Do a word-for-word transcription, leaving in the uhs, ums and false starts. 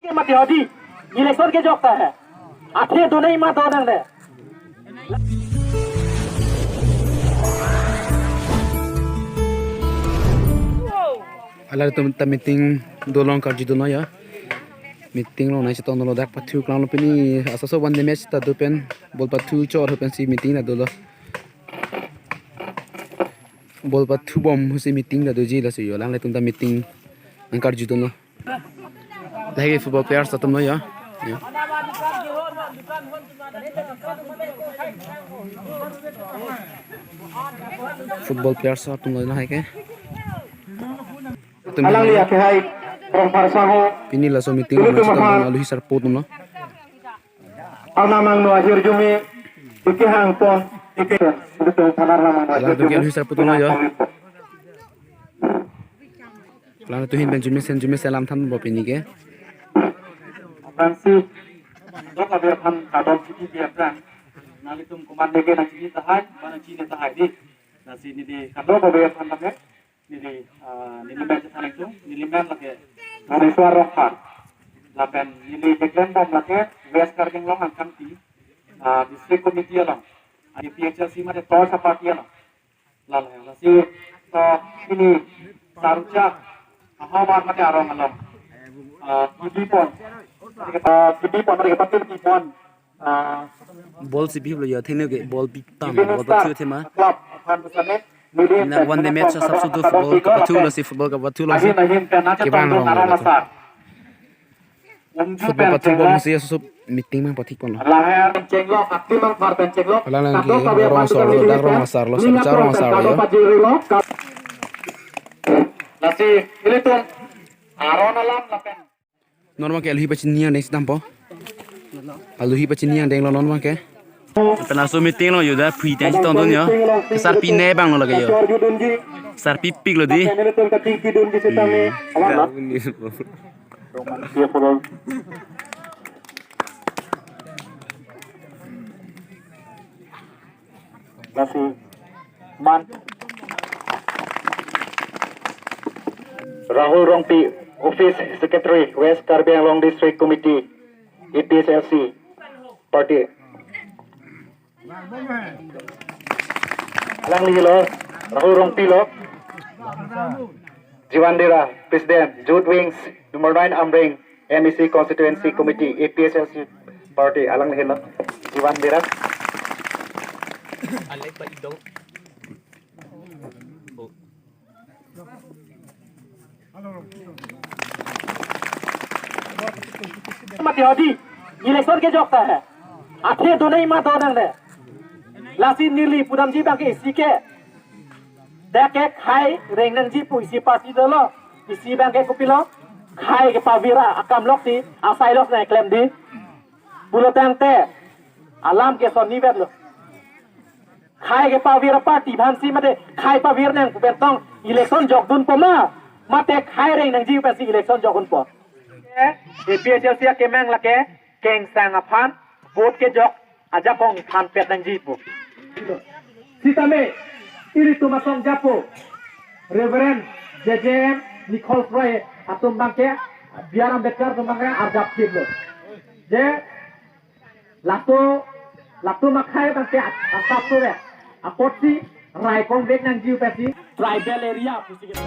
Ke mati hodi, election ke jokta hai. Athe donai ma do nang de. Alanglitum ta meeting dolong karju dolo ya. Meeting along nai chetong dolo, dak pathu klanglo pini, asaso one day match ta do pen, ball pathu chor ho pensi meeting ta dolo. Ball pathu bom ho si meeting ta doji, laso yo alanglitum ta meeting nang karju dolo. Lahai ke football players atum lo ya. Ya. Football players atum lo lahai ke. Atum alangli ya. Akehai Rongphar Saho. Pini laso meeting lo, alohi sarpo atum lo. Arnam angno ahirjume ike hangpon, ike ilitum aphan arnam angno ahirjume. Alanglitum ke alohi sarpo atum lo ya. Alanglitum ahin pen arjumesen arjumesen alam thanbom pini ke. Aphrangsi, kadokave aphan kardom chini di aphrang. Nanglitum komatne ke nangchini tahai, ba nangchini tahai di. Lasi neli kadokave aphan tame, neli, ah, neli men chethan nangkok, neli men lake Bhubaneswar Rongphar. Lapen neli keklembom lake West Karbi Anglong angkangpi, ah, District Committee along, A P H L C mate Torch Party along. Lalo, lasi, ah, pini saruja ahavar mate arong along, ah, kibipon, ah, kibipon, mate kepatir kibipon, ah, ball si bihip lo ya, thengno ke ball biptang, ball pathu thema. Club aphan pusane, neli na one day match asap sudu football kapathu lo si, football kapathu lo si. Ahin ahin pen nangchetong dun arong asar. Football pathu bom si asoso meeting mang pathik ponlo. Lahai pen chenglok, akli mang phar pen chenglok. Alang lang ke kadokave rong aphan asar lo, dak rong asar lo, neli sarcha rong asar lo ya. Lasi ilitum aron alam lapen. Non abang ke alohi pachini angdeng si dampo. Alohi pachini angdeng lo non abang ke. Pen laso meeting lo yo, dak free time chetong dun yo. Sarpi ne abang lo lake yo. Sarpipik lo di. Lasi man Rahul Rongpi, Office Secretary, West Karbi Anglong District Committee, A P H L C Party. Alangli lo, Rahul Rongpi lo. Jiwan Dera, President, Youth Wings, number nine Amreng, M A C Constituency Committee, A P H L C Party, alangli lo. Jiwan Dera. Mati hodi, election ke jokta hai. Athe donai ma do nang de. Lasi neli pudamji abang ke isi ke. Dak ke khei reng nangji pu isi party dolo. Isi abang ke kopilo. Khei kepavir akam lok si, asai lok nangklem di. Pulo tangte, alam ke son nivet lo. Khei kepavir party aphan si mate khei pavir nang pu pen tong election jok dunpo ma, mate khei reng nangji pu pensi election jok dunpo. A P H L C akemang lake kengsang aphan vote kejok ajakong thanpet nangji pu. Sitame ilitum asong japo Reverend J J M Nichols Roy atum abang ke, B R Ambedkar atum abang ke arjap kip lo. Je laso, laso akhei abang ke asap sore apotsi rai kongvek nangji pu pensi tribal area pusi ke.